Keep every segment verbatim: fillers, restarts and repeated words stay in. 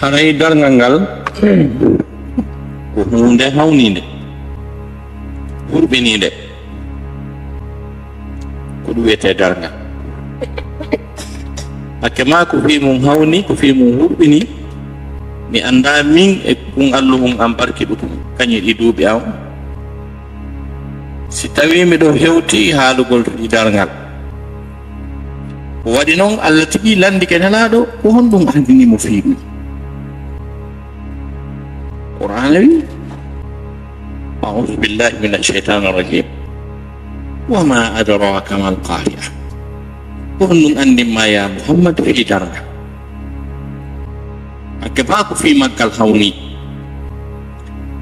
Haray darngal ngal ko huunde hawniinde, hurɓiniinde. Ko ɗum wiyetee darngal. Hakke maa ko fii mum hawni, ko fii mum hurɓini. Mi anndaa min e kun alluhun an barki ɗum, kañum e ɗi duuɓi an. Si tawii miɗo hewti haalugol fii darngal. Ko waɗi non, Allah tigi lanndike Nelaaɗo, ko honɗum anndini mo fii ɗum? Qur'aana wi, أعوذ بالله من الشيطان الرجيم. وما أدراك ما القارعة. Ko honɗum anndin maa, yaa Muhammad, fii darngal? Hakke maa ko fii maggal hawni.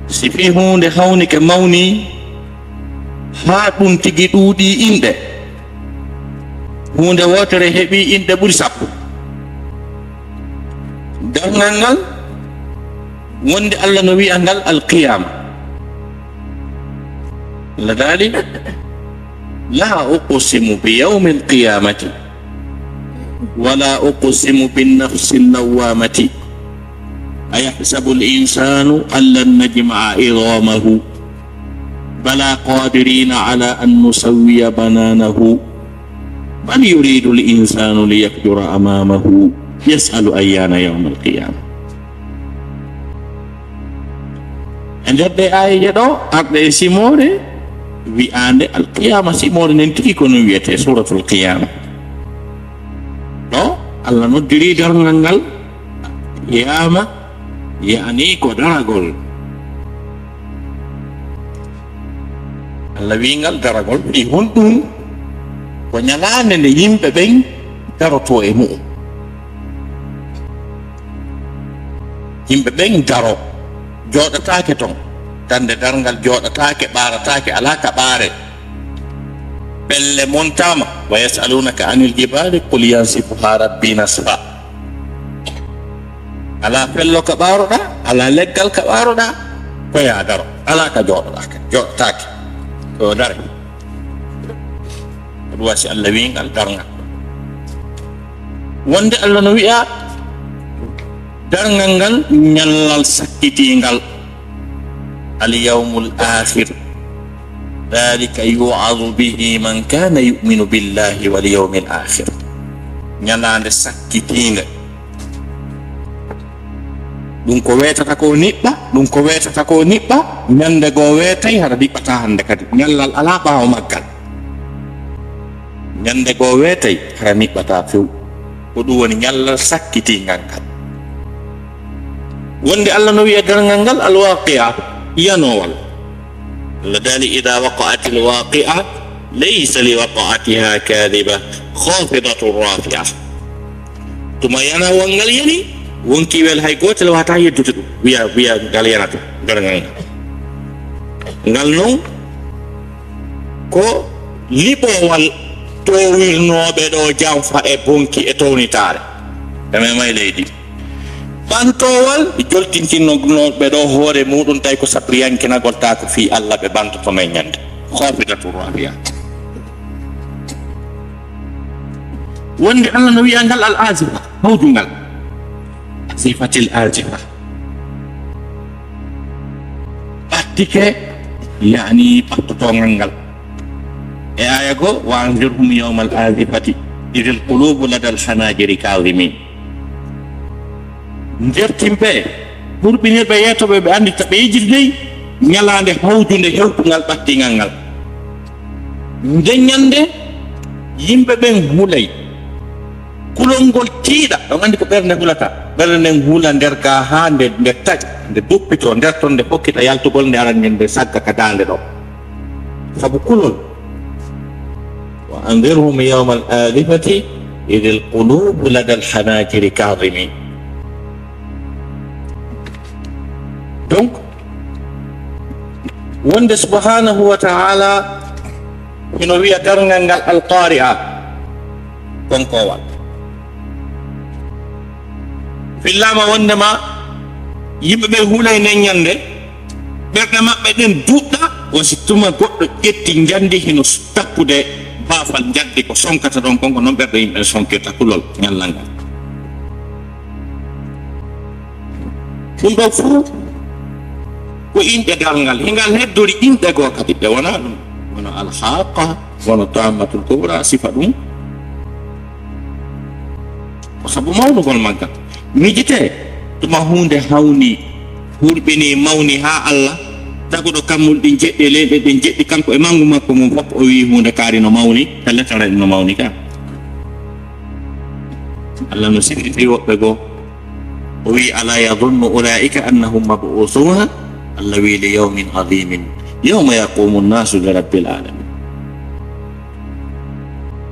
Si fii huunde hawnike, mawni, haa ɗum tigi ɗuuɗi inɗe, huunde wootere heɓi inɗe ɓuri sappo. Darngal ngal, wonde Allah no wi'a ngal alqiyaama. Allah daali, لا أقسم بيوم القيامة ولا أقسم بالنفس اللوامة أيحسب الإنسان أن لن نجمع عظامه بلى قادرين على أن نسوي بنانه بل يريد الإنسان ليفجر أمامه يسأل أيان يوم القيامة. E nder ɗee aayeeje ɗoo, arɗe e simoore wi'aande alqiyaama, simoore nden tigi ko non wi'etee, Suuratul Qiyaama. Ɗoo, Allah noddirii darngal ngal qiyaama, yaani ko daragol. Allah wi'i ngal daragol, fii honɗum? Ko ñalaande nde yimɓe ɓen darotoo e mu'um. Yimɓe ɓen daro, jooɗataake ton. Tan nde darngal jooɗataake, ɓaarataake, alaa ka ɓaare. Pelle montaama. ويسألونك عن الجبال فقل ينسفها ربي نسفا. Alaa pello ka ɓaaroɗaa, alaa leggal ka ɓaaroɗaa, ko yaa daro. Alaa ka jooɗoɗaa ka, jooɗotaake. Ko dare. Ko ɗum waɗi si Allah wi'i ngal darngal. Wonde Allah no wi'a darngal ngal ñallal sakkitiingal. اليوم الآخر ذلك يوعظ به من كان يؤمن بالله واليوم الآخر. Ñalaande sakkitiinde. Ɗum ko weetata ko niɓɓa, ɗum ko weetata ko niɓɓa, ñande goo weetay, hara niɓɓataa hande kadi. Ñallal alaa ɓaawo maggal. Ñande goo weetay, hara niɓɓataa few. Ko ɗum woni ñallal sakkitiingal ngal. Wonde Allah no wi'a darngal ngal alwaaqi'a, yanoowal. Allah daali, إذا وقعت الواقعة ليس لوقعتها كاذبة خافضة رافعة. Tuma yanoowal ngal yani, wonkii wel hay gootel waawataa yeddude ɗum. Wi'a, wi'a ngal yanata, darngal ngal. Ngal non, ko liɓoowal toowirnooɓe ɗoo janfa e bonki e townitaare. E memay leydi. Ɓantoowal joltintinooɓe ɗoo hoore muɗum, tawi ko sabriyankinagol taa ko fii Allah ɓe ɓantoto men ñande. خافضة رافعة. Wonde Allah no wi'a ngal al azifa, hawjungal. Azifatil azifa. Ɓattike, yaani ɓattotoongal ngal. E aaya goo, وأنذرهم يوم الآزفة إذ القلوب لدى الحناجر كاظمين. Ndertin ɓe, hurɓinir ɓe, yeeto ɓe, ɓe anndita ɓe yejjiti dey ñalaande hawjunde hewtungal ɓattingal ngal. Nden ñande, yimɓe ɓen hulay. Kulol ngol tiiɗa, on anndi ko ɓernde hulata. Ɓernde nden hula nder gaa haa nde, nde taƴa, nde duppitoo nder ton, nde hokkita yaltugol, nde ara nde, nde sagga ka daande ɗoo. Sabu kulol. وأنذرهم يوم الآزفة إذ القلوب لدى الحناجر كاظمين. Donc, wonde subhanahu wa ta'ala hino wi'a darngal ngal alqari'a, konkoowal. Fillaama wondema yimɓe ɓe hulay nden ñande, ɓerɗe maɓɓe ɗen duɗɗa, wa si tuma goɗɗo ƴetti njandi hino s-, takkude baafal njandi ko sonkata ɗon kon, ko non ɓerɗe yimɓe sonkirta kulol ñallal ngal. Ɗum ɗo fuu ko inɗe darngal, hingal heddori inɗe goo kadi, ɗe wonaa ɗum. Wano Alhaqa, wano Tammatul Kubra, sifa ɗum. Ko sabu mawnugol maggal. Miijitee, tuma huunde hawni, hurɓini, mawni haa Allah, taguɗo kammuuli ɗin jeɗɗi, leyɗe ɗin jeɗɗi, kanko e manngu makko ngun fof, o wi'i huunde kaari no mawni, pellet, aray ɗum no mawni ka. Allah no sifiti woɓɓe goo. O wi'i, "Ala yadhunnu ulaika annahum mab'uthuna?" Allah wi'i, "Li yawmin adhimin, yawma yaqumu nnasu li rabbil alamin."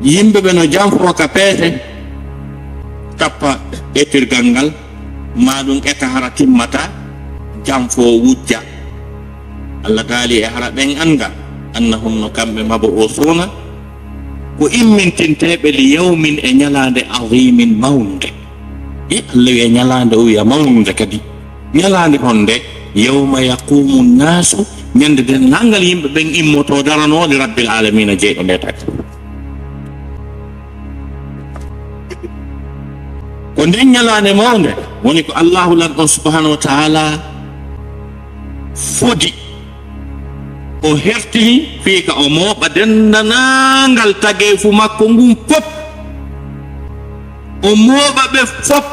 Yimɓe ɓe no janfoo ka peete, tappa etirgal ngal, maa ɗum eta hara timmata, janfoo wujja. Allah daali e hara ɓen annga, annahum no kamɓe mab'uthuna, ko immintinteeɓe li yawmin e ñalaande adhimin mawnde. E Allah wi'a ñalaande o wi'a mawnde kadi. Ñalaande honde? Yawma yaqumu nnasu, ñande denndaangal yimɓe ɓen immotoo daranoo li rabbil alamina jeyɗo nde tagi. Ko nden ñalaande mawnde woni ko Allahu Lanɗo subhanahu wa ta'ala fodi, o hertini fii ka o mooɓa denndaangal tageefu makko ngun fof, o mooɓa ɓe fof.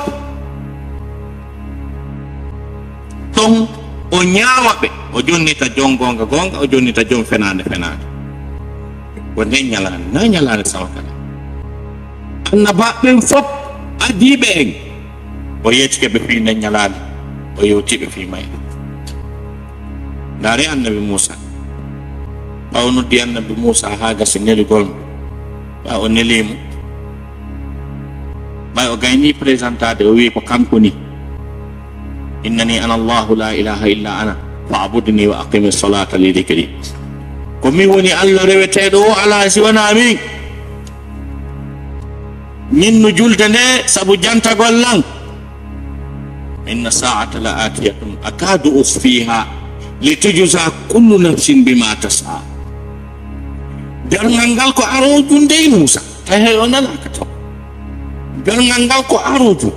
Ton o ñaawa ɓe, o jonnita jon goonga goonga, o jonnita jon fenaande fenaande. Ko nden ñalaande, na ñalaande sama kala. Annabaaɓe ɓen fof adiiɓe en, o yeetike ɓe fii nden ñalaande, o yewti ɓe fii mayre. Ndaaree Annabi Muusa. Ɓaawo noddi Annabi Muusa haa gasi nelugol mo, ɓaawo o nelii mo, ɓaawo o gaynii présentaade, o wi'i ko kanko ni, "Innani ana Allahu la ilaha illa ana, fa'budni wa aqimi salata li dhikri." Ko min woni Allah reweteeɗo o, alaa si wanaa min. Ñinnu julde nde sabu jantagol lan. Inna saa'ata la aatiyatun akadu ukhfiha litujza kullu nafsin bima tas'a. Darngal ngal ko aroojun dey Muusa. Tawi hay o nanaaka taw. Darngal ngal ko aroojun.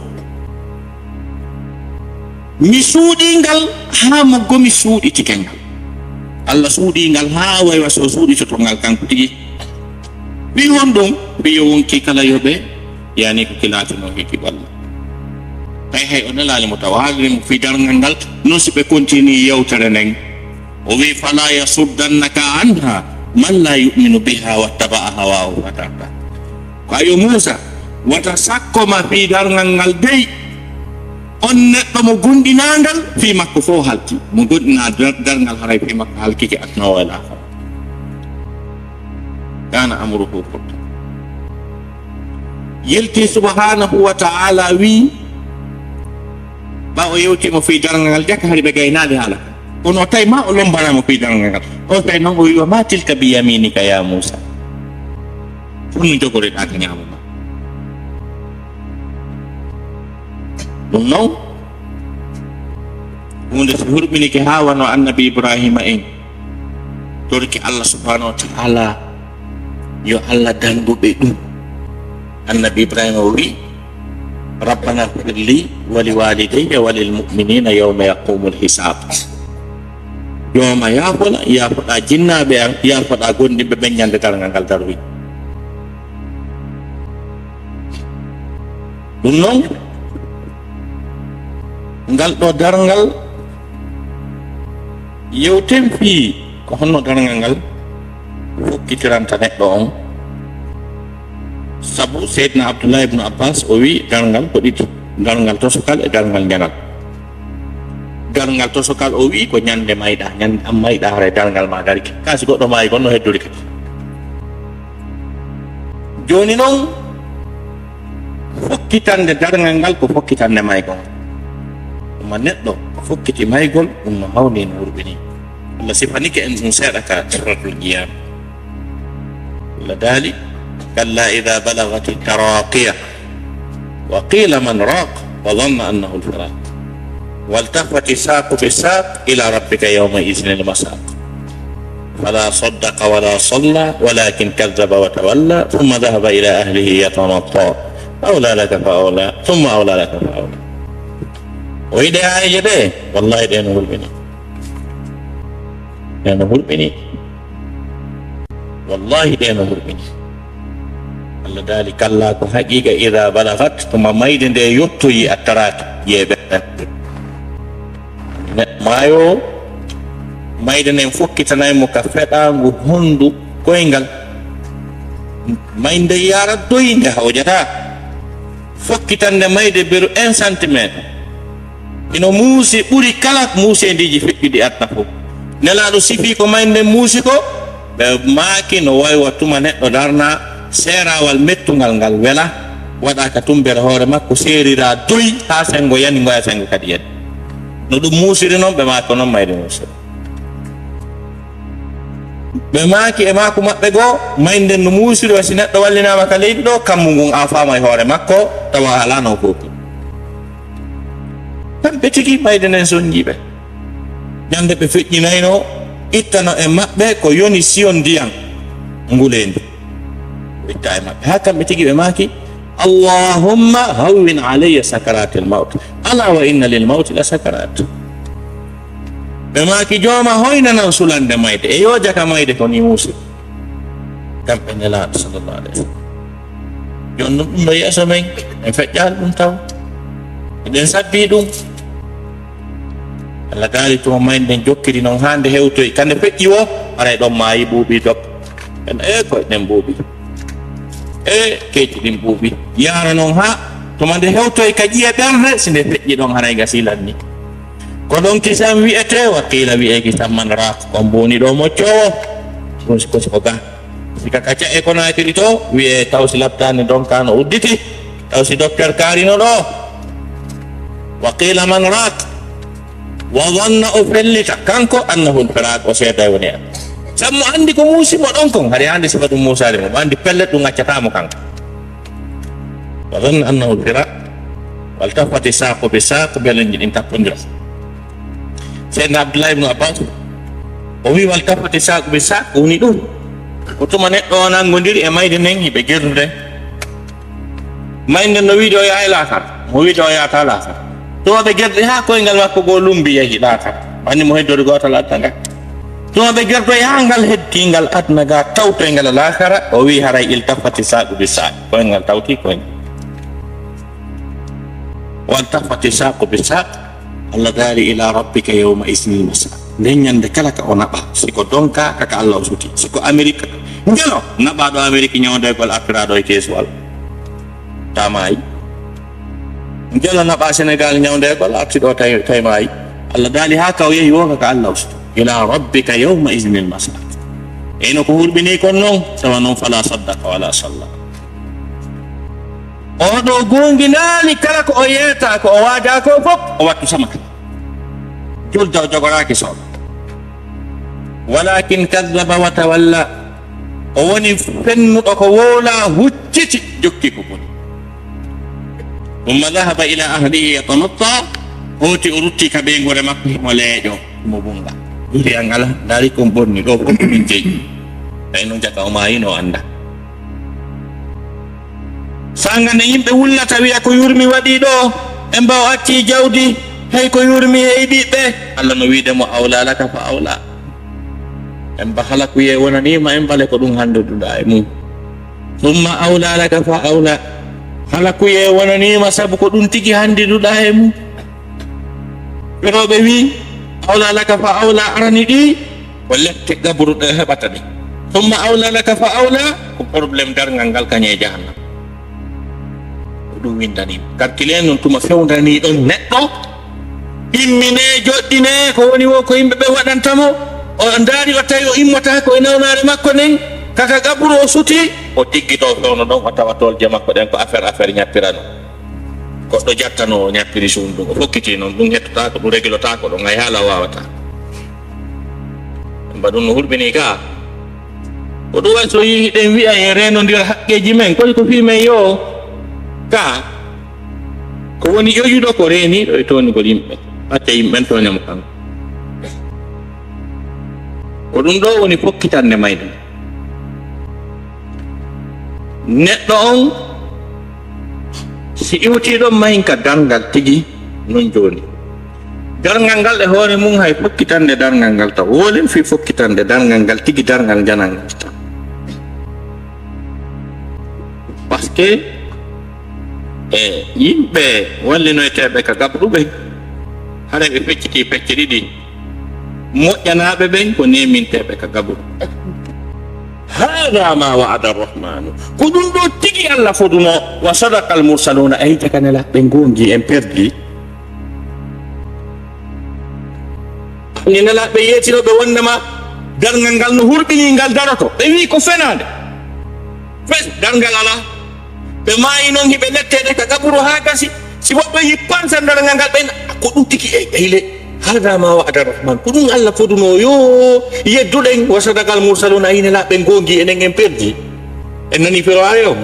Mi suuɗii ngal haa moggo, mi suuɗitike ngal. Allah suuɗii ngal haa waywa so suuɗitoto ngal kanko tigi. Fii honɗun? Fii yo wonkii kala yoɓee, yani ko kilaatinoo hikki walla. Tawi hay o nelaali mo taw, haaliri mo fii darngal ngal, non si ɓe kontinii yewtere nden. O wi'i, "Fala yasuddannaka anha man la yu'minu biha wattaba'a hawahu fatarda." Ko ayo Muusa, wata sakko ma fii darngal ngal dey, on neɗɗo mo gomɗinaa ngal, fii makko fof halki. Mo gomɗinaa dar-, darngal haray fii makko halkike aduna o e laakara. Kana amruhu furta. Yilti subhanahu wa ta'ala wi, ɓaawo o yewti mo fii darngal ngal, jaka hari ɓe gaynaali haala. Kono o tawi ma o lombana mo fii darngal ngal. O tawi non o wi, "Wa ma tilka bi yaminika ya Muusa?" Honno jogoreɗaa ka ñaamo ma? Ɗum non, huunde so hurɓinike haa wano Annabi Ibrahima en torki Allah subhanahu wa ta'ala, yo Allah dandu ɓe ɗum. Annabi Ibrahima o wi, "Rabbana ighfir li wa li walidayya wa lil mu'minina yawma yaqumul hisab." Jooma, yaafola, yaafoɗa jinnaaɓe an, yaafoɗa gondiɓe ɓen ñande darngal ngal daroyi. Ɗum non, ngal ɗo darngal, yewten fii ko honno darngal ngal fokkitiranta neɗɗo on. Sabu Seydina Abdullah ibnu Abbas o wi darngal ko ɗiɗi, darngal tosokal e darngal ñanal. Darngal tosokal o wi ko ñande mayɗa, ñande an mayɗa haray darngal ma darike. Ka si goɗɗo maayi kon no heddori kadi. Jooni non, fokkitande darngal ngal ko fokkitande maygol. Tuma neɗɗo fokkiti maygol, ɗum no mawni, no hurɓini. Allah sifanike en ɗum seeɗa ka Suratul Qiyama. Allah daali, "Kalla idha balagati taraqiya, wa qila man raq, wa dhanna annahu al-firaq. Waltafati saqu bi saq, ila rabbika yawma idhin al-masaq." فلا صدق ولا صلى ولكن كذب وتولى ثم ذهب إلى أهله يتمطى فأولى لك فأولى ثم أولى لك فأولى. O yiɗe aayeeje ɗe, wallahi ɗe no hulɓini. Ɗe no hulɓini. Wallahi ɗe no hulɓini. Allah daali, kalla, ko haqiqa, ida balagat, tuma mayde nde yottoyi, a taraki, yeɓe. Neɗɗo maayo, mayde nden fokkitanay mo ka feɗaangu hondu koyngal. Mayde yaara doyi nde hawjata. Fokkitande mayde beru un centimètre. Ino muusi ɓuri kala muusendiiji feƴƴuɗi aduna fof. Nelaaɗo sifii ko mayde nden muusi ko, ɓe maaki no waywa tuma neɗɗo darna seeraawal mettungal ngal wela, waɗa ka tumbere hoore makko, seerira doyi haa sengo yani, ngoya sengo kadi yani. No ɗum muusiri noon, ɓe maaki ko noon mayde muusiri. Ɓe maaki e maaku maɓɓe goo, mayde nden no muusiri, wa si neɗɗo wallinaama ka leydi ɗo, kammu ngun aafaama e hoore makko, tawa alaa no foofi. Kamɓe tigi mayde nden sonnjii ɓe. Ñande ɓe feƴƴinayno, ittano e maɓɓe ko yoni siyon ndiyan nguleendi. O itta e maɓɓe. Haa kamɓe tigi ɓe maaki, "Allahumma hawwin alayya sakaratil mawt. Ala wa inna lil mawti la sakarat." Ɓe maaki, "Jooma, hoynanan sulande mayde. E yo jaka mayde ko ni muusi." Kamɓe Nelaaɗo sallallahu alayhi wa sallam. Jooni ɗum, ɗum ɗo yeeso men, en feƴƴaali ɗum taw. Eɗen sabbii ɗum. Allah daali tuma mayde nden jokkiri noon haa nde hewtoyi. Ka nde feƴƴi woo, haray ɗon maayi ɓuuɓi dok. En, e koyɗe ɗen ɓuuɓi. E keeci ɗin ɓuuɓi. Yaara noon haa tuma nde hewtoyi ka ƴiye ɓernde, si nde feƴƴi ɗon haray nga silan ni. Ko ɗon kisan wi'etee, wa qiila wi'ee kisan man raaq, ko on buuni ɗo moccoowo. Ɗum si ko, si ko ga. Si ka, ka ca'e Konaakiri to, wi'ee taw si laptaani donkaano udditi, taw si docteur kaarino ɗo. Wa qiila man raaq. Wa zanna, o fellita, kanko, annahu l-firaaq, o seeday woni en. Sabu mo anndi ko muusi mo ɗon kon, hari hannde sifa ɗum muusaali mo, mo anndi pellet ɗum accataa mo kanko. Wa zanna annahu l-firaaq, waltafati saaqu bi saaq, belenji ɗin tappondira. Seydina Abdullah ibn Abbas, o wi, waltafati saaqu bi saaq, ko woni ɗum? Ko tuma neɗɗo o nanngondiri e mayde nden, hiɓe gerdude. Mayde nden no wiide o yahay laakara, mo wiide o yahata laakara. Tuma ɓe gerdi haa koyngal makko goo lumbi yahi laakara. Wani mo heddori gootal aduna ngal. Tuma ɓe gerdoyi haa ngal heddi ngal aduna ga tawtoyngal laakara, o wi haray iltafati saaqu bi saaq. Koyngal tawti koyngal. Waltafati saaqu bi saaq. Allah daali ila rabbika yawma iznil masaaq. Nden ñande kala ka o naɓa, si ko donka ka, ka Allah o suti. Si ko Amerik, ngelo naɓa ɗo Amerik ñawndegol artira ɗo e keesuwal. Ta maayi. Ngelo naɓa Senegal ñawndegol arti ɗo tay, tay maayi. Allah daali haa ka o yehi woo ka, ka Allah o suti. Ila rabbika yawma iznil masaaq. Eyno ko hurɓini kon non, tawa non fala saddaqa wala salla. Oɗo goonginaali kala ko o yeeta, ko o waaja ko fof, o wattu samaka. Julda o jogoraaki sooɓe. Walakin kaddaba wa tawalla. O woni fennuɗo ko wowla, hucciti, jokki ko boni. Thumma dhahaba ila ahlihi yatamatta, hooti o rutti ka ɓeynguure makko, himo leeƴo, himo bunga. Ɗuɗi an ala, ndaari ko bonni ɗo, fof ko min jeyi. Tawi noon jaka o maayino, o annda. Sanga nde yimɓe wullata, wi'a, "Ko yurmi waɗi ɗo? En mbaw acci jawdi, hey, ko yurmi, hey, ɓiɓɓe." Allah no wiide mo, "Awla laka fa awla." En mba halakuyee wonaniima, en mbale ko ɗum hannduɗuɗaa e mum. Summa awla laka fa awla. Halakuyee wonaniima sabu ko ɗum tigi hannduɗuɗaa e mum. Ɓe ɗo ɓe wi, "Awla laka fa awla," arani ɗi, ko lette gaburu ɗe heɓata ɗe. Summa awla laka fa awla, ko problème darngal ngal kañe e jahannam. Ko ɗum windani. Karkilee noon tuma fewndaniɗon neɗɗo, immine, joɗɗine, ko woni wo ko yimɓe ɓe waɗanta mo, o ndaari o tawi o immata ko e nawnaare makko nden, kaka gaburu o suti, o tiggito fewndo ɗon, o tawa toolje makko ɗen ko affaire, affaire ñappirano. Goɗɗo jattano o ñappiri suudu ndun, o fokkiti noon, ɗum hettotaako, ɗum regilotaako ɗon, hay haala o waawata. Mba ɗum no hulɓinii ka. Ko ɗum waɗi so yii hiɗen wi'a en reenondira haqqeeji men, koy ko fii men yo ka. Ko woni ƴoƴuɗo ko reeniiɗo e toonugol yimɓe. Acca yimɓe ɓen tooña mo kanko. Ko ɗum ɗo woni fokkitannde mayde. Neɗɗo on, si iwtiiɗon mahin ka darngal tigi, non jooni. Darngal ngal e hoore mum hay fokkitande darngal ngal taw. Woolen fii fokkitande darngal ngal tigi darngal janal ngal taw. Parce que e yimɓe wallinoyteeɓe ka gabru ɓen, haray ɓe fecciti pecce ɗiɗi. Moƴƴanaaɓe ɓen ko neeminteeɓe ka gabru. Hada ma wa'ada arrahmanu. Ko ɗum ɗo tigi Allah foduno. Wa sadaqa almursaluna. E hita ka nelaaɓe ɓen goongi en perdi. Ni nelaaɓe yeetino ɓe wondema darngal ngal no hurɓini ngal daroto. Ɓe wi'i ko fenaande. Fes darngal alaa. Ɓe maayi noon hiɓe letteede ka gaburu haa gasi. Si woɓɓe yi pansa darngal ngal ɓen ko ɗum tigi e gayle. Hada ma wa'ada arrahman. Ko ɗum Allah foduno yo yedduɗen wa sadaqa almursaluna. Ay nelaaɓe ɓen goongi enen en perdi. En nani firo ayo.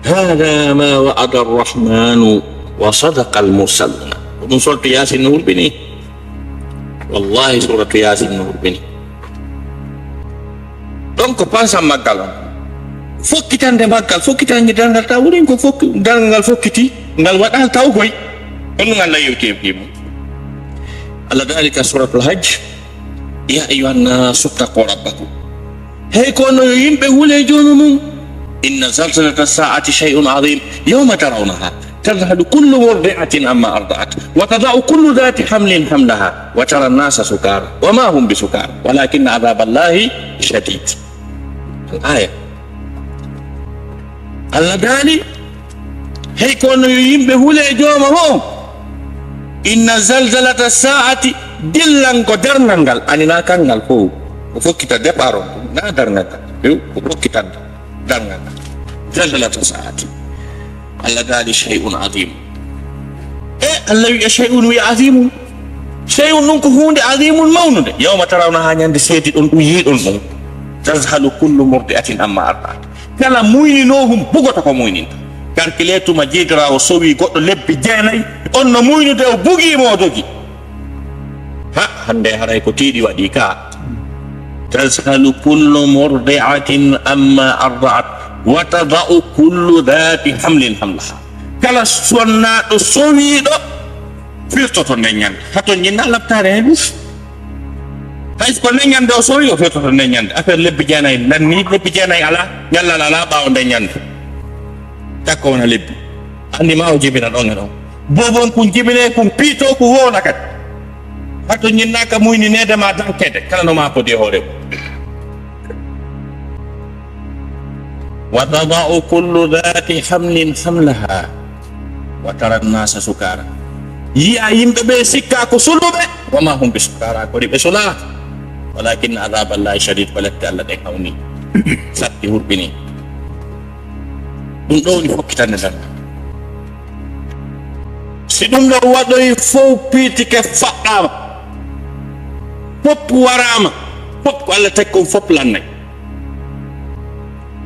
Hada ma wa'ada arrahmanu wa sadaqa almursaluna. Ko ɗum suratu Yaasin no hulɓini. Wallahi suratu Yaasin no hulɓini. Donc ko pansam maggal on. Fokkitande maggal, fokkitande darngal taw wurin ko fokki darngal ngal fokkiti, ngal waɗal taw koy. Ɗum ngal layoyti e mum. Allah daali ka suratul Hajj. Ya ayyuhan nasu ttaqu rabbakum. Hey kono yo yimɓe hule joomi mum. Inna zalzalata saati shay'un azim. Yawma tarawnaha tadhalu kullu murdi'atin amma arda'at wa tada'u kullu dhati hamlin hamlaha wa tara nasa sukara wa ma hum bisukara walakinna adhaballahi shadid. Al aya. Allah daali, hey kono yo yimɓe hule e jooma o. Inna zalzalata saati, dillan ko darngal ngal, ani na kangal fof. Ko fokkita départ on, na darngal ngal. Yo, ko fokkita darngal ngal. Zalzalata saati. Allah daali shay'un azim. E Allah wi'a shay'un wi'a azimun. Shay'un ɗum ko huunde azimun mawnude. Yawma tarawna ha ñande seedi ɗon ɗum yiiɗon ɗum. Tazhalu kullu murdi'atin amma arda'at. Kala muyninoohum bugoto ko muyninta. Karkile tuma jiidiraawo sowi goɗɗo lebbi jeenayi, on no muynude o bugii mo o dogi. Ha, hannde haray ko tiiɗi waɗi ka. Tazhalu kullu murdi'atin amma arda'at wa tada'u kullu dhati hamlin hamlaha. Kala sonnaaɗo sowiiɗo firtoto nden ñande. Hato ñinna labtaare hen ɗum. Hay ko nden ñande o sowi o firtoto nden ñande. Affaire lebbi jeenayi, nan ni lebbi jeenayi alaa, ñallal alaa ɓaawo nden ñande. Takko wona lebbi. Anndi ma o jibina ɗon e ɗon. Bobon kun jibine kun piito kun wona kadi. Hato ñinna ka muyni neede ma dankede. Kala no ma ko de hoore. Wa tada'u kullu dhati hamlin hamlaha. Wa tara nasa sukara. Yi'a yimɓe ɓe sikka ko suluɓe. Wa ma hum bi sukara, ko ɗi ɓe sulaa. Walakin adhaballahi shadid, ko lette Allah ɗen hawni. Satti hurɓini. Ɗum ɗo woni fokkitande tan. Si ɗum ɗo waɗoyi fof piitike faɗɗaama. Fof waraama. Fof ko Allah tagi kon fof lannay.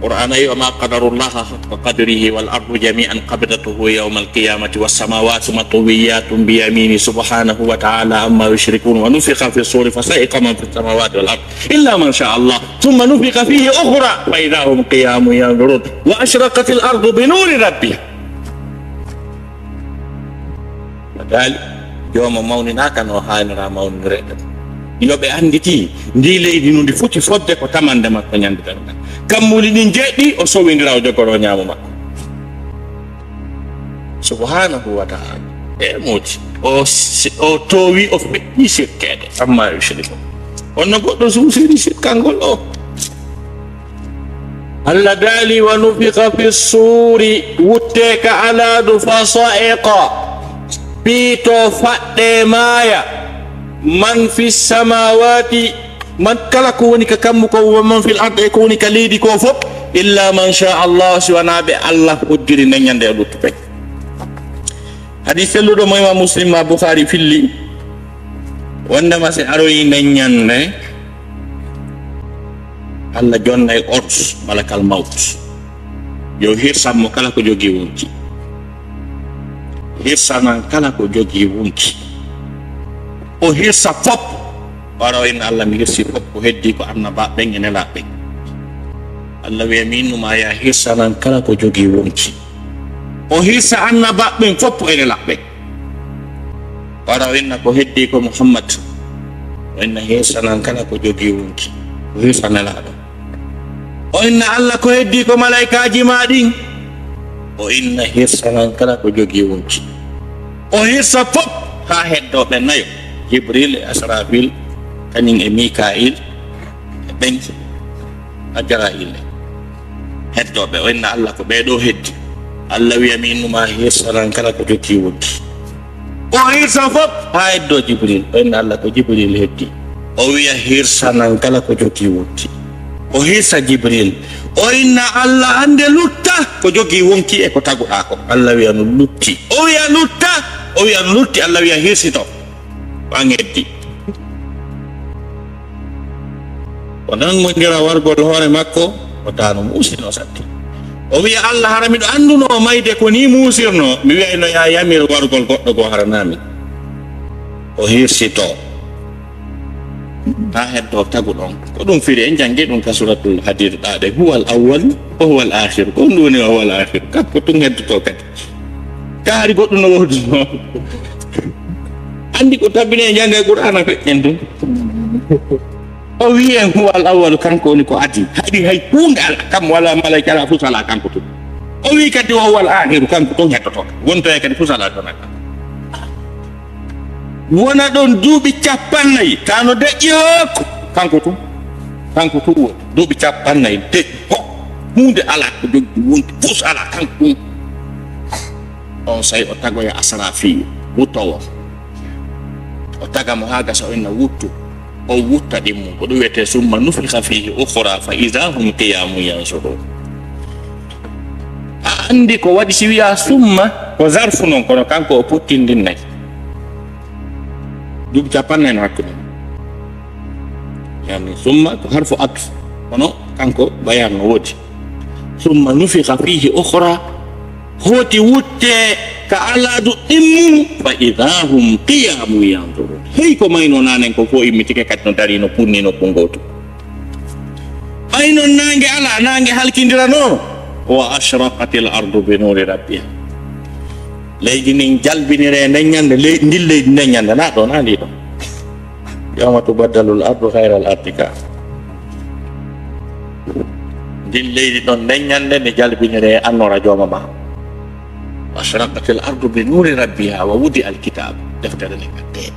Qur'aana wi, "وما قدروا الله حق قدره والأرض جميعا قبضته يوم القيامة والسماوات مطويات بيمينه سبحانه وتعالى عما يشركون ونفخ في الصور فصعق من في السماوات والأرض إلا من شاء الله ثم نفخ فيه أخرى فإذا هم قيام ينظرون وأشرقت الأرض بنور ربها." Daali, jooma mawninaaka no haanira mawnirede. Yo ɓe annditi, ndi leydi no ndi foti fodde ko tamande makko ñande darngal. Kammuuli ɗin jeeɗiɗi, o sowindira, o jogoro ñaamo makko. Subhanahu wa ta'ala. E mooti, o si-, o toowi, o feƴƴi sirkeede. Amma yushriku. Honno goɗɗo suusiri sirkangol o? Allah daali, "ونفخ في الصور", wutte ka alaadu, "فصعق", piito faɗɗe maaya, "من في السماوات", man kala ko woni ka kammu ko, "ومن في الأرض", e ko woni ka leydi ko fof, "إلا من شاء الله", si wanaa ɓe Allah hoddiri nden ñande e luttuɓe. Hadis selluɗo mo Imam Muslim ma Bukhari filli, wondema si aroyi nden ñande, Allah jonnay ordre malakal mawt. Yo hirsan mo kala ko jogii wonki. Hirsanan kala ko jogii wonki. O hirsa fop. Wara o inna Allah mi hirsi fop ko heddi ko annabaaɓe ɓen e nelaaɓe ɓen. Allah wiya mi innuma ya hirsanan kala ko jogii wonki. O hirsa annabaaɓe ɓen fof ene laɓɓe. Wara o inna ko heddii ko Muhammad. O inna hirsanan kala ko jogii wonki. O hirsa Nelaaɗo. O inna Alla ko heddii ko malaykaaji maa ɗin. O inna hirsanan kala ko jogii wonki. O hirsa fof haa heddoo ɓe nayo. Jibril e Asrafil, kañum e Mikail, e ɓen Ajrail. Heddooɓe, o inna Alla ko ɓee ɗoo heddi. Alla wiya mi innu maa hirsanan kala ko jogii wonki. O hirsa fof haa heddoo Jibril. O inna Alla ko Jibril heddi. O wiya hirsanan kala ko jogii wonki. O hirsa Jibril. O inna Alla hannde lutta ko jogii wonki e ko taguɗaa ko. Alla wiya no lutti. O wiya lutta, o wiya no lutti, Alla wiya hirsito. Ko an heddi. O nanngondira wargol hoore makko, o taano muusino satti. O wiya, "Alla, hara miɗo anndunoo mayde ko nii muusirnoo, mi wiyayno yaa yamir wargol goɗɗo goo hara naami." O hirsitoo. Haa heddoo tagu ɗon. Ko ɗum firi, en janngi ɗum ka Suratul Hadid ɗaɗe, "Huwal awwal, wa huwal akhir." Ko ɗum woni wa huwal akhir. Kanko tun heddotoo kadi. Kaari goɗɗum no woodi no. Anndi ko tabine e jannga e Qur'aana feƴƴen tun. O wi'i en huwal awwalu, kanko woni ko adii. Haɗi hay huunde alaa kam, wala malayka alaa, fus alaa kanko tun. O wi'i kadi o huwal aakhiru, kanko tun heddotoo. Wontoya kadi fus alaa tun alaa. Wona ɗon duuɓi cappannayi, tano deƴƴi hokku. Kanko tun. Kanko tun woni. Duuɓi cappannayi deƴƴi hokku. Huunde alaa ko joggi wonti, fus alaa kanko tun. On say o tagoya Asrafiilu, wuttowo. O taga mo haa gasa, o inna wuttu. O wutta ɗimmu. Ko ɗum wiyetee summa nufikha fiihi ukhra fa idha hum qiyamun yanzurun. A anndi ko waɗi si wiyaa summa, ko zarfu non, kono kanko o pottindinnay. Duuɓi cappannayi no hakkunde. Yani, summa ko harfu atf. Kono kanko bayan no woodi. Summa nufikha fiihi ukhra. Hooti wutte ka alaadu ɗimmu. Fa idha hum qiyamun yanzurun. Hey, ko mayno nanen ko fof immitike kadi no dari, no punni nokku ngootu. Ɓay non naange alaa, naange halkindiranono. Wa ashraqatil ardu bi nuri rabbiha. Leydi ndin jalbinire nden ñande, ley-, ndin leydi nden ñande, na ɗo, na ndi ɗo. Yawma tubaddalul ardu ghayral ardi ka. Ndin leydi ɗon nden ñande nde jalbinire annora jooma ma. Wa ashraqatil ardu bi nuri rabbiha wa wudi al kitab. Deftere nden gatte.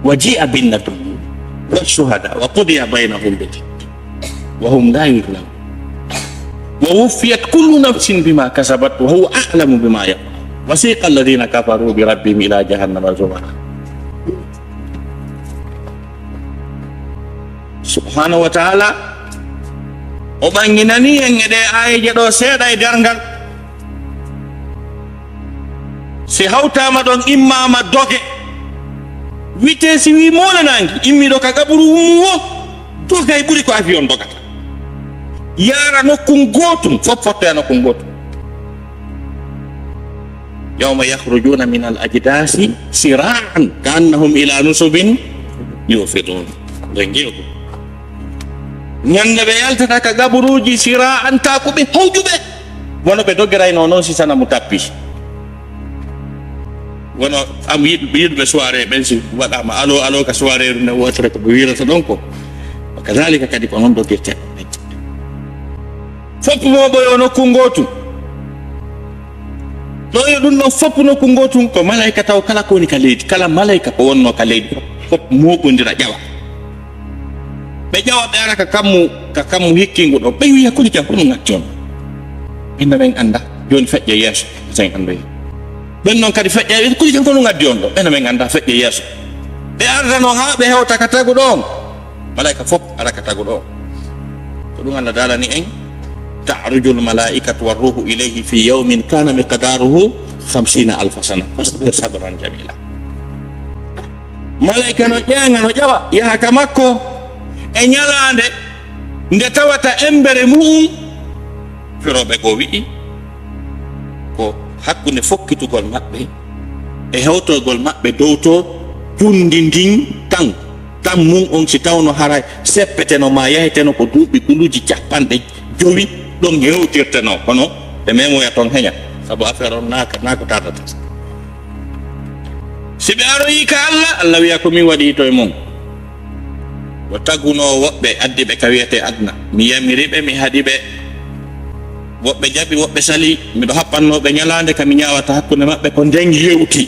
Wa ji'a bin nabiyyin wa shuhada wa qudiya baynahum bil haqq wa hum la yuzlamun. Wa wuffiyat kullu nafsin bima kasabat wa huwa a'lamu bima yaf'alun. Wasiqa alladhina kafaru bi rabbihim ila jahannama zumara. Subhanahu wa ta'ala, o ɓanginani en e ɗee aayeeje ɗo seeɗa e darngal. Si hawtaama ɗon, immaama doge. Witee si wii moole naange, immiiɗo ka qaburu ummu wo, dogay ɓuri ko avion dogata. Yaara nokkun gootun, fof fottoya nokkun gootun. Yawma yakhrujuna min al ajdasi sira'an ka annahum ila nusubin yufidun. Ɓe ngi'u. Ñande ɓe yaltata ka gaburuuji sira'an, taa ko ɓe hawjuɓe. Wano ɓe dogirayno non si sanamu tappi. Wano am yiɗ-, yiɗuɓe soirée ɓen si waɗaama alo, alo ka soirée ne wotere ko ɓe wiirata ɗon ko. Wa kadhalika kadi ko non dogirte. Fof mo ɓoyo nokku ngootu. Ɗo yo ɗum ɗon fof nokku ngootu, ko malayka taw kala ko woni ka leydi, kala malayka ko wonno ka leydi, fof mooɓondira ƴawa. Ɓe ƴawa, ɓe ara ka kammu, ka kammu hikkingu ɗo. Ɓe wiya, "Kuli jam, ko ɗum addi on?" Ɓen no ɓen annda. Jooni feƴƴa yeeso, sen anndoyi. Ɓen non kadi feƴƴa, "Kuli jam, ko ɗum addi on ɗo?" Ɓen no ɓen annda, feƴƴa yeeso. Ɓe arda non haa ɓe hewta ka tagu ɗon. Malaika fof ara ka tagu ɗon. Ko ɗum Allah daalani en, "Ta'rujul malaikatu war ruhu ilayhi fi yawmin kana miqdaruhu khamsina alfa sana. Fasbir sabran jamila." Malaika no ƴeeŋa, no ƴawa, yaha ka makko e ñalaande nde tawata embere mu'un, firooɓe goo wi'i, ko hakkunde fokkitugol maɓɓe e hewtogol maɓɓe dow to jundi ndin tan. Tan mun on, si tawno haray seppeteno maa yaheteno ko duuɓi guluuji capanɗe jowi, ɗon hewtirteno, kono ɓe memoya ton heña. Sabu affaire on naa ko, naa ko tardata. Si ɓe aroyii ka Allah, Allah wiya ko min waɗi to e mon. O tagunoo woɓɓe, addi ɓe ka wiyetee aduna. Mi yamiri ɓe, mi haɗi ɓe. Woɓɓe jaɓi, woɓɓe sali. Miɗo happannoo ɓe ñalaande ka mi ñaawata hakkunde maɓɓe ko nden hewti.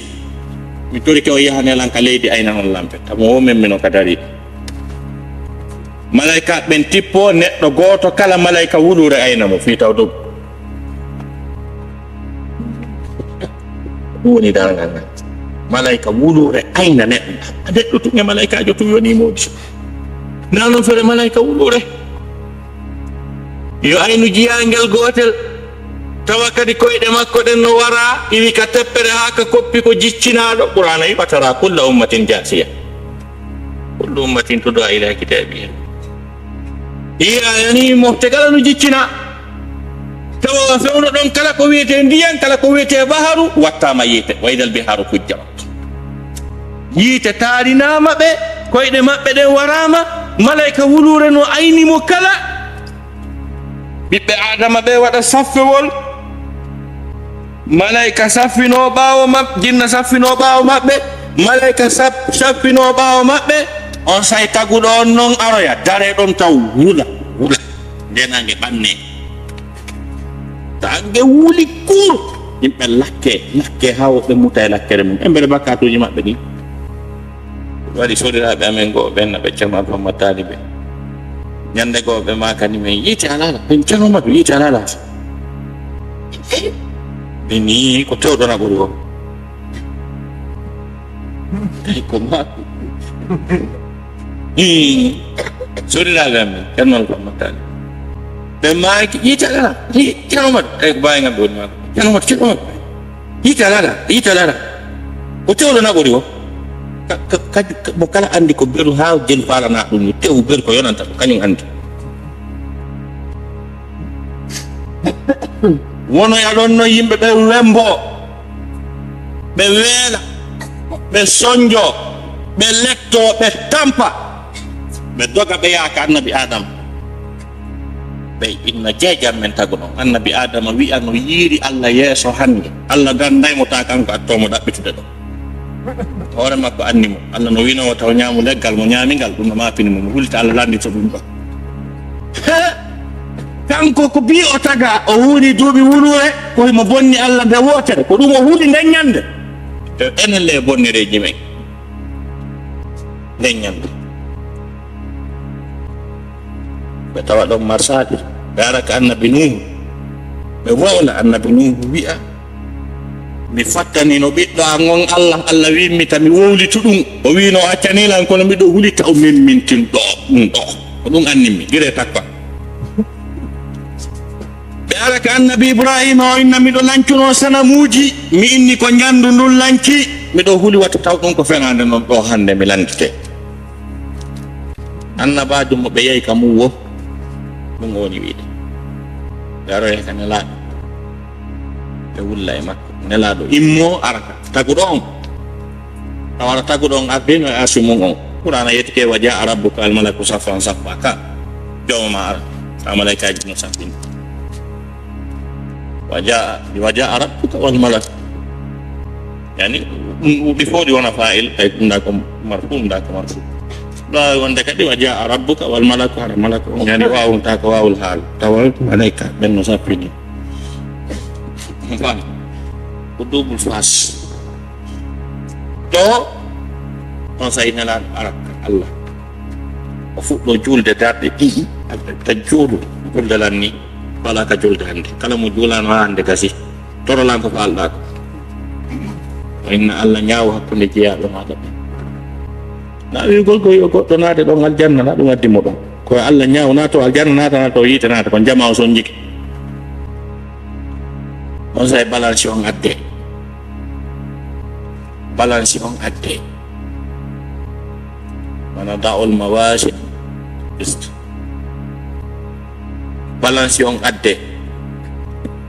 Mi torike o yaha nelan ka leydi aynanon lampe. Tamo o men mino ka dari. Malaykaaɓe ɓen tippoo, neɗɗo gooto kala malayka wuluure ayna mo fii taw dow. Ɗum woni darngal ngal. Malayka wuluure ayna neɗɗo. Neɗɗo tun e malaykaajo tun yonii moodi. Naa non fere malayka wuluure. Yo aynu jiyaangel gootel. Tawa kadi koyɗe makko ɗen no wara, iwi ka teppere haa ka koppi ko jiccinaaɗo. Qur'aana wi, "Wa tara kulla ummatin jaasiya." Kullu ummatin tud'a ila kitabiha. Iya, yani mofte kala no jiccina. Tawa fewndo ɗon kala ko wiyetee ndiyan, kala ko wiyetee baharu, wattaama yiite. Wa idal biharu fujjirat. Yiite taarinaama ɓe, koyɗe maɓɓe ɗen waraama, malayka wuluure no ayni mo kala. Ɓiɓɓe Aadama ɓe waɗa saffewol. Malayka saffinoo ɓaawo maɓɓe, jinna saffinoo ɓaawo maɓɓe, malayka saf-, saffinoo ɓaawo maɓɓe, on say taguɗo on non aroya, daree ɗon taw wula, wula. Nde nange ɓanne. Tange wuli kuur. Yimɓe lakke, lakke haa woɓɓe muta e lakkere mum. Embere bakkaatuuji maɓɓe ɗin. Ɗum waɗi soriraaɓe amen goo ɓen na ɓe Ceerno Alfa Mattaali ɓe. Ñande goo ɓe maakani men, "Yiite alaa alaa." Ɓen, "Ceerno Madu, yiite alaa alaa." Ɓe ni ko tewɗo na ɓuri o. Tawi ko maako. Ii. Soriraaɓe amen, Ceerno Alfa Mattaali. Ɓe maaki, "Yiite alaa alaa." Ii, Ceerno Madu. Tawi ko baay ngam ɓe woni maako. "Ceerno Madu, Ceerno Madu." Yiite alaa alaa, yiite alaa alaa. Ko tewɗo naɓori o. Ka, ka, ka, ka, mo kala anndi ko beru haa jelu faalana ɗum, tew beru ko yonanta ɗum, kañum anndi. Wonoya ɗon no yimɓe ɓe wembo, ɓe weela, ɓe sonjo, ɓe letto, ɓe tampa, ɓe doga, ɓe yaaka Annabi Aadama. Ɓey inna jeejam men tagu ɗon. Annabi Aadama wi'a no yiiri Allah yeeso hannde. Allah danday mo taa kanko attoo mo ɗaɓɓitude ɗo. Hoore makko anni mo. Allah no wi'noo mo taw ñaamu leggal mo ñaami ngal, ɗum no maapini mo. Mo hulita Allah lanndito ɗum ɗo. He! Kanko ko bii o taga, o wuuri duuɓi wuluure, ko himo bonni Allah nde wootere. Ko ɗum o huli nden ñande. E enen le bonnereeji men. Nden ñande. Ɓe tawa ɗon marsaade. Ɓe ara ka Annabi Nuuhu. Ɓe wowla Annabi Nuuhu wi'a, "Mi fattanino ɓiɗɗo an on Allah, Allah wi'immi ta mi wowlitu ɗum." O wi'no o accani lan, kono miɗo hulita o memmintin ɗo, ɗum ɗo. Ko ɗum annimmi, gire takwa. Ɓe ara ka Annabi Ibrahima, o inna, "Miɗo lancuno sanamuuji, mi inni ko njandu ndun lanci, miɗo huli wata taw ɗum ko fenaande non ɗo hannde mi lanndite." Annabaajo mo ɓe yahi ka mum wo, ɗum o woni wiide. Ɓe aroya ka Nelaaɗo, ɓe wulla e makko. Nelaaɗo immo ara ka taguɗo on. Tawa ara taguɗo on ardino e arsi mum on. Qur'aana yettike, "Wa jaa rabbuka wal malaku saffan saffa." Ka jooma ma ara, ka malaykaaji no saffini. "Wa jaa, wa jaa rabbuka wal malaku." Yani, ɗum ɗi fof ɗi wona fa'il, ay ɗum nda ko marfu, ɗum nda ko marfu. Ɗo wonde kadi, "Wa jaa rabbuka wal malaku," hara malaku on, yani, waawum ta ko waawul haal. Tawa malaykaaɓe ɓen no saffini. Ko double face. Ɗo, on say Nelaaɗo ara ka Allah. O fuɗɗo juulde darɗe ɗiɗi, ta juulu, juulde lan ni, wala ka juulde hannde. Kala mo juulano haa hannde gasi, torolan ko faalɗaa ko. O inna Allah ñaawo hakkunde jeyaaɓe maaɗa ɓe. Na wi'ugol ko yo goɗɗo naate ɗon aljanna, na ɗum addi mo ɗon. Ko Allah ñaawo naato aljanna, naata, naato yiite, naata, ko jamaa o sonjike. On say balance on adde. Balance on adde. Wa nada'ul mawazin qist. Balance on adde.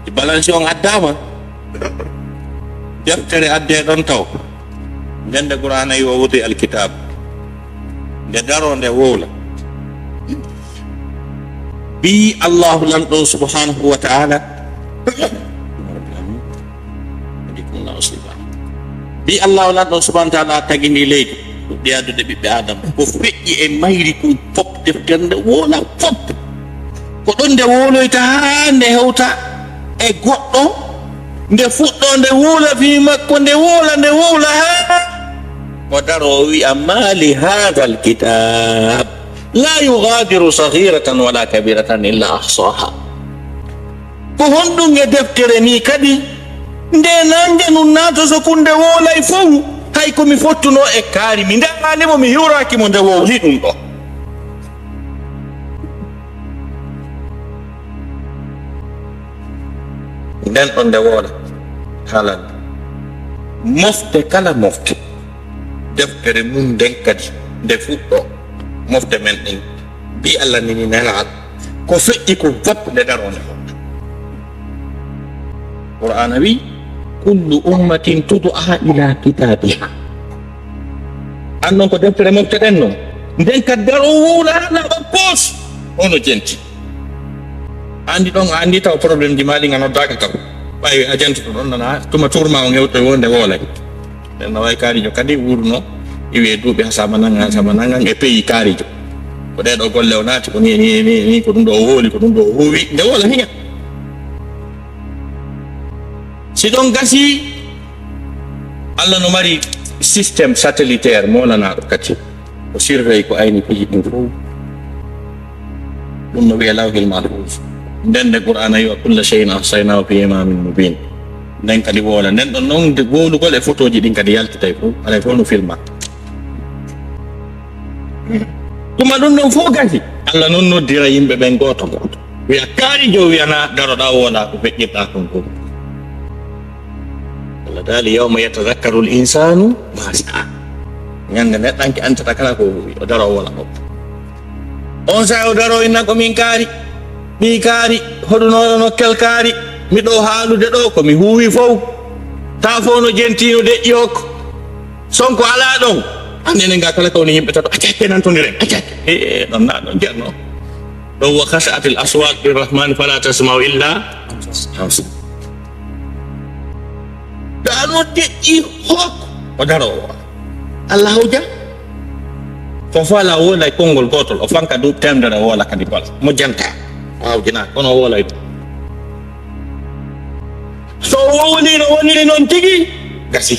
Si balance on addaama, deftere adde ɗon taw. Nden nde Qur'aana yi o wudi alkitab. Nde daro nde wowla. Bi Allahu lanɗo subhanahu wa ta'ala. Nasiba. Mbi Allah o lanɗo subhanahu wa taala tagini leydi, ɗuɗɗi addude ɓiɓɓe Adama. Ko feƴƴi e mayri kon fop, deftere nde woola fop. Ko ɗon nde wooloyta haa nde hewta e goɗɗo, nde fuɗɗo nde woola fii makko, nde woola, nde woola haa o daro o wi'a, "Ma li hadha alkitab la yughadiru saghiratan wala kabiratan illa ahsaha." Ko honɗum e deftere ni kadi? Nde nange nun naata so kunde woolay fow, hay ko mi fottuno e kaari, mi ndaaraali mo, mi hiwraaki mo nde wowli ɗum ɗo. Nden ɗon nde woola haalande. Mofte kala mofte. Deftere mum nden kadi nde fuɗɗo mofte men ɗen, bi Allah nini nelal ko feƴƴi ko fop nde daroo nde. Qur'aana wi, "Kullu ummatin tud'a ila kitabiha." An non ko deftere mofte ɗen non. Nden ka daroo wowla hala o poos. Ono jenti. Andi ɗon, andi taw problème ji mali nga noddaaka kam. Ɓawi a jantuɗo ɗon nana, tuma tour ma o ngewto wonde wolay. Nden no way kaarijo kadi wuurno, iwi e duuɓi ha saabe nangan, ha saabe nangan e pays kaarijo. Ko ɗee ɗo golle o naati, ko ni, ni, ni, ni, ko ɗum ɗo o hooli, ko ɗum ɗo o huuwi, nde wola hiña. Si ɗon gasi, Allah no mari système satellitaire molanaaɗo kadi. O surveille ko ayni piiji ɗin fof. Ɗum no wiye lawhil mahfuz. Nden nde Qur'aana wi'a, "Kulla shay'in ahsaynahu fi imamin mubin." Nden kadi woola. Nden ɗon non nde wowlugol e photoji ɗin kadi yaltitay fof. Alay fof no filma. Tuma ɗum ɗon fof gasi. Allah non noddira yimɓe ɓen gooto gooto. Wi'a kaarijo, wi'ana daroɗaa woola ko feƴƴirɗaa kon fof. Allah daali, "Yawma yatadhakkaru l-insanu ma sa'a." Ñande neɗɗanke antata kala ko huuwi, o daro woola fof. On saa o daro inna ko min kaari, ɓii kaari, hoɗunooɗo nokkel kaari, miɗo haalude ɗo ko mi huuwi fof. Taa fof no jentino deƴƴi hokko. Sonko alaa ɗon. Annene nga kala kawni yimɓe tato, acca kenan to ndiren, acca. Eh, ɗon na ɗon jerno. Ɗon wa khashatil aswat lirrahmani fala tasma'u illa hamsa. Ɗa no deƴƴi hok. O daro o. Allah hawja. Ko fala wona e konngol gootol, o fanka du temdere woola kadi bal. Mo janta. Waaw jina, kono woola e. So wowli no woniri noon tigi, gasi.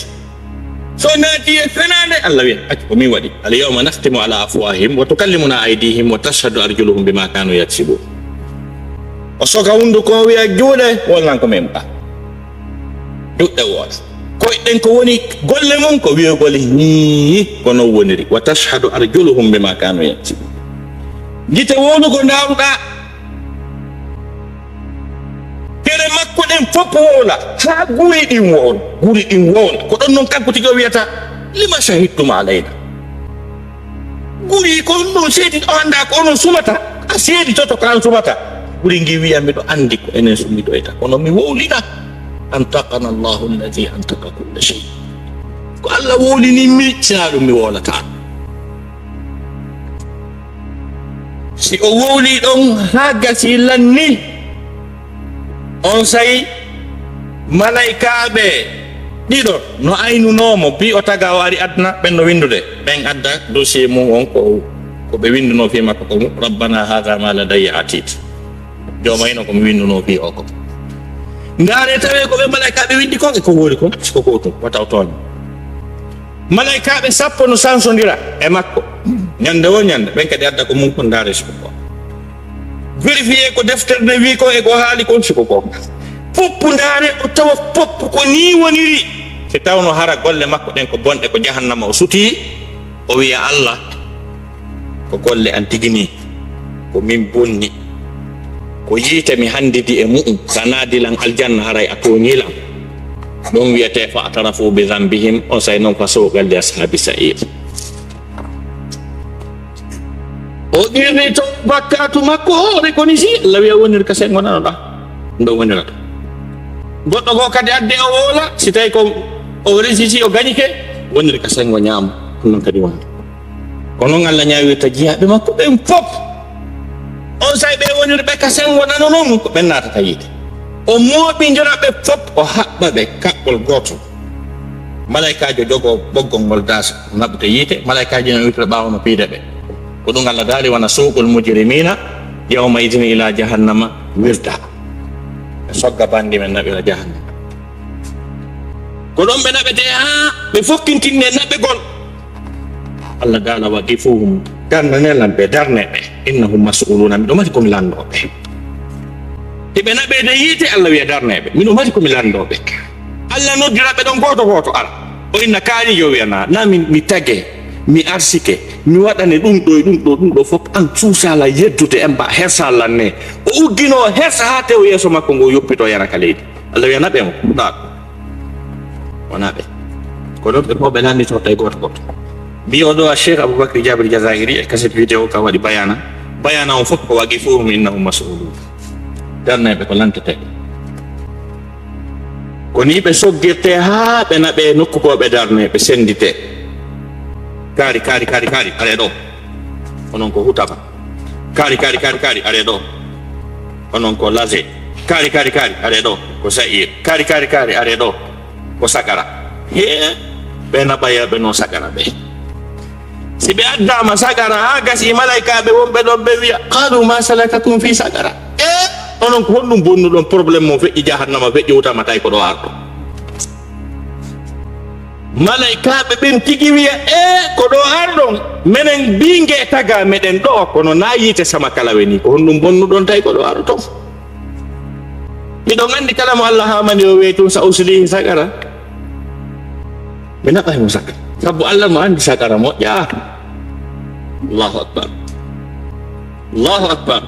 So naati e fenaande, Allah wiya, "Accu ko min waɗi. Al yawma nakhtimu ala afwahihim wa tukallimuna aydihim wa tashhadu arjuluhum bima kanu yaksibun." O soka hunnduko o wiya, "Juuɗe, wolnan ko min ba." Juuɗe woola. Koyɗen ko woni golle mum ko wiyogol hii, ko non woniri. Wa tashhadu arjuluhum bima kanu yaksibun. Gite wowlugo ndaaruɗaa. Kere makko ɗen fof wowla, haa guri ɗin wowla, guri ɗin wowla. Ko ɗon non kanko tigi o wiyata, "Lima shahidtum alayna?" Guri ko on ɗon seedi, o anndaa ko onon sumata, a seeditoto ko an sumata. Guri ngi wiya, "Miɗo anndi ko enen sumidoyta, kono mi wowlina." Antaqana Allahu alladhi antaqa kulla shay. Ko Allah wowlini mi, sinaa ɗum mi wowlata. Si o wowlii ɗon haa gasii lannii, onsay malaykaaɓe ɗiɗo no aynunoo mo, bii o tagaa o ari aduna, ɓen no winndude. Ɓen adda dossier mum on ko, ko ɓe winndunoo fii makko ko, "Rabbana hadha ma ladayya atid." Jooma ino ko mi winndunoo fii o ko. Ndaaree tawee ko ɓe malaykaaɓe winndi kon e ko woori kon, si ko gootum, wata o tooñ. Malaykaaɓe sappo no sansondira e makko. Ñande woo ñande, ɓen kadi adda ko mum kon, ndaaree si ko ko. Vérifier ko deftere nde wii kon e ko haali kon, si ko goonga. Foppu ndaaree o tawa foppu ko nii woniri. Si tawno hara golle makko ɗen ko bonɗe, ko jahannama o sutii, o wiya, "Allah, ko golle an tigi nii, ko min bonni. Ko yiite mi hanndidi e mu'un, sa naadi lan aljanna, haray a tooñii lan." Ɗum wiyetee fa atarafu bi dhanbihim, onsay non fa suqan li ashabi sa'ir. O qirrito bakkaatu makko hoore ko ni si Allah wiya woniri ka sengo nanoɗaa. Ɗum ɗon wonirata. Goɗɗo goo kadi adde o woola, si tawi ko o resisi o gañike, woniri ka sengo ñaamo. Ɗum ɗon kadi woni. Ko non Allah ñaawirta jiyaaɓe makko ɓen fof. Onsay ɓe woniri ɓe ka sengo nano non, ko ɓen naatata yiite. O mooɓindira ɓe fop, o haɓɓa ɓe kaɓɓol gootol. Malaykaajo jogoo ɓoggol ngol daasa, naɓude yiite, malaykaajo no wirtira ɓaawo no piide ɓe. Ko ɗum Allah daali, "Wa nasuuqul mujrimiina yawma idin ila jahannama wirda." Ɓe sogga banndi men naɓira jahannama. Ko ɗon ɓe naɓetee haa ɓe fokkintinne naɓegol. Allah daala, "Wa qifuhum, darnane lan ɓe, darne ɓe. Innahum mas'uluuna, miɗo mari ko mi lanndoo ɓe." Hiɓe naɓeede yiite, Allah wiya, "Darne ɓe, miɗo mari ko mi lanndoo ɓe." Allah noddira ɓe ɗon gooto gooto ara. O inna kaari yo wiya, "Na, na mi, mi tage, mi arsike, mi waɗane ɗum ɗo e ɗum ɗo, ɗum ɗo fof, an suusa lan yeddude en ba hersa lan ne." O ugginoo hersa haa tew yeeso makko ngo yoppitoo yana ka leydi. Allah wiya, "Naɓe mo, ɗa." O naɓe. Ko ɗon ɓe fof ɓe lanndito tawi gooto gooto. Mbiyo ɗo a Cheikh Aboubacry Jabir Jazairi e kaset vidéo ka waɗi bayana. Bayana on fof ko "Wa qifuhum innahum mas'uluun." Darnayɓe ko lantetee. Ko ni ɓe soggirtee haa ɓe naɓee nokku ko ɓe darnee, ɓe sennditee. Kaari, kaari, kaari, kaari, aree ɗo. Onon ko hutama. Kaari, kaari, kaari, kaari, aree ɗo. Onon ko lase. Kaari, kaari, kaari, aree ɗo. Ko sa'ir. Kaari, kaari, kaari, aree ɗo. Ko saqara. Hee, ɓe naɓayɓe no saqara ɓe. Si ɓe addaama saqara, haa gasi malaykaaɓe wonɓe ɗon ɓe wiya, "Qaalu ma salakakum fi saqara?" E, onon ko honɗum bonnuɗon problème mo feƴƴi jahannama, feƴƴi hutama tawi ko ɗo arɗo? Malaykaaɓe ɓen tigi wiya, "E, ko ɗo arɗon? Menen binge taga meɗen ɗo, kono na yiite sama kala weni. Ko honɗum bonnuɗon tawi ko ɗo arɗo ton?" Miɗon anndi kala mo Allah haamani o wi'ay tun, "Sa uslihi saqara." Mi naɓay mo saqara. Sabu Allah no anndi saqara moƴƴa. Allahu Akbar. Allahu Akbar.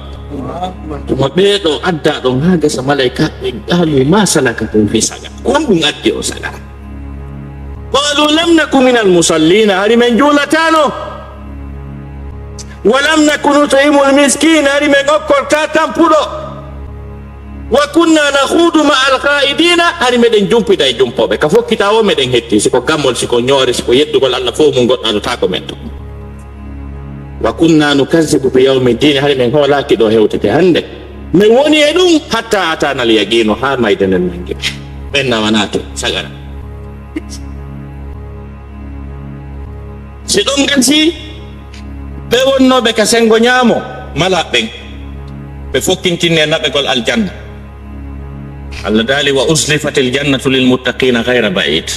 Tuma ɓee ɗo adda ɗon haa gasa malaykaaɓe, "Qaalu ma salakakum fi saqar?" Ko honɗum addi on saqara? "Qaalu lam naku minal musalliina." Hari men juulatano. "Wa lam naku nut'imul miskiin." Hari men okkorta tampuɗo. "Wa kunna nakhuudu ma'al khaa'idiina." Hari meɗen jumpita e jumpooɓe. Ka fokkita o meɗen hetti. Si ko gammol, si ko ñoore, si ko yeddugol Allah fof mun goɗɗo adotaako men to. "Wa kunna nukazzibu bi yawmi ddiin." Hari men hoolaaki ɗo hewtete hannde. Men woni e ɗum hatta ataana al yaqiinu, haa mayde nden nangi. Ɓen nawanaa to, saqara. Si ɗum gasi, ɓe wonnooɓe ka senngo ñaamo, mala ɓen. Ɓe fokkintinne naɓegol aljanna. Allah daali, "Wa uzlifatil jannatu lil muttaqiina ghayra ba'iid."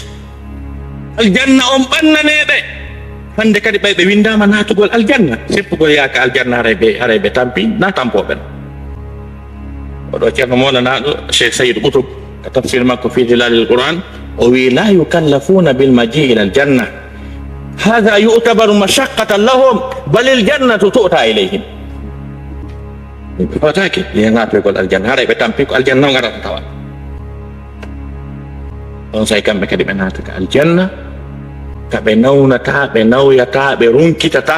Aljanna on ɓannaneeɓe. Hannde kadi ɓay ɓe winndaama naatugol aljanna. Seppugol yaaka aljanna haray ɓe, haray ɓe tampi, na tampooɓe. Oɗo Ceerno Mawlanaaɗo Cheikh Sayyid Qutb, ka tafsir makko fi Zilalil Qur'an, o wi, "La yukallafuuna bil majii ilal janna. Haadha yu'tabaru mashaqqatan lahum, balil jannatu tu'ta ilayhim." Ɓe fawtaake, ɓe naatoygol aljanna. Haray ɓe tampi ko aljanna on arata tawa. On say kamɓe kadi ɓe naata ka aljanna, ka ɓe nawnata, ɓe nawyata, ɓe runkitata.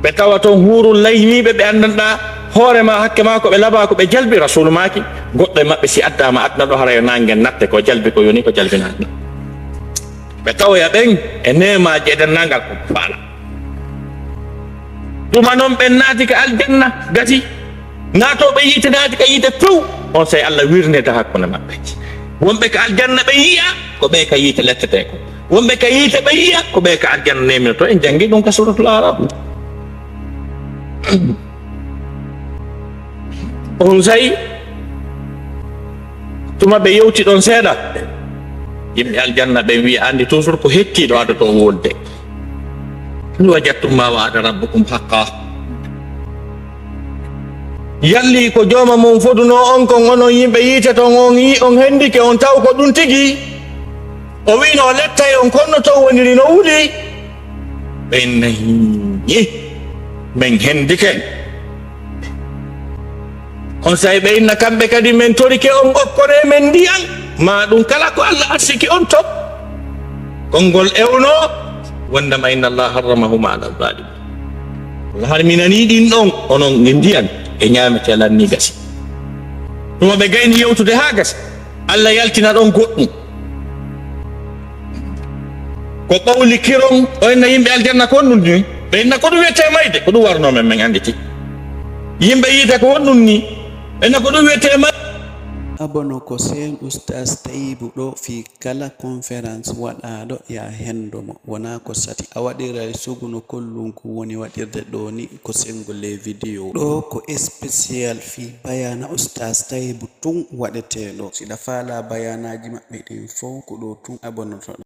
Ɓe tawa ton huurul layniiɓe, ɓe anndanɗaa hoore ma, hakke ma, ko ɓe labaa, ko ɓe jalbi. Rasuulu maaki, goɗɗo e maɓɓe si addaama aduna ɗo, hara yo naange natte, ko jalbi ko yoni, ko jalbinaaka. Ɓe tawoya ɓen e neemaaji e denndaangal ko faala. Tuma non ɓen naati ka aljanna, gasi. Naatooɓe yiite naati ka yiite few. On say Allah wirneta hakkunde maɓɓe. Wonɓe ka aljanna ɓe yi'a, ko ɓe ka yiite lettetee ko. Wonɓe ka yiite ɓe yi'a, ko ɓe ka aljanna neeminoto. En janngi ɗum ka Suuratul Aaraaf. On say, tuma ɓe yewti ɗon seeɗa, yimɓe aljanna ɓen wi'a, "Anndi toujours ko hettiiɗo adotoo wolde. Hal wajadtum ma wa'ada rabbukum haqqa?" Yalli ko jooma mon fodunoo on kon, onon yimɓe yiite ton, on yi-, on hendike, on taw ko ɗum tigi? O wi'no o lettay on, kono to woniri no wuli. Ɓe inna, "Hii, men hendike." On say ɓe inna kamɓe kadi, "Men torike on okkore men ndiyan, ma ɗum kala ko Allah arsiki on to." Konngol ewno, wondema, "Inna Allah harramahuma ala zalim." Allah harminani ɗin ɗon, onon e ndiyan, e ñaamete lanni gasi. Tuma ɓe gayni yewtude haa gasi, Allah yaltina ɗon goɗɗum. Ko ɓawli kiron, o inna yimɓe aljanna ko honɗum ni? Ɓe inna ko ɗum wiyetee mayde, ko ɗum warnoo men, men annditi. Yimɓe yiite ko honɗum ni? Ɓe inna ko ɗum wiyetee mayde. Abono ko seen Oustaz Tayibu ɗo fii kala conférence waɗaaɗo ya hendo mo, wonaa ko sati. A waɗiray sugu no kollunku woni waɗirde ɗoo ni ko senngo les vidéos. Ɗoo ko spécial fii bayaana Oustaz Tayibu tun waɗetee ɗoo. Si ɗa faalaa bayaanaaji maɓɓe ɗin fow, ko ɗoo tun abonotoɗaa.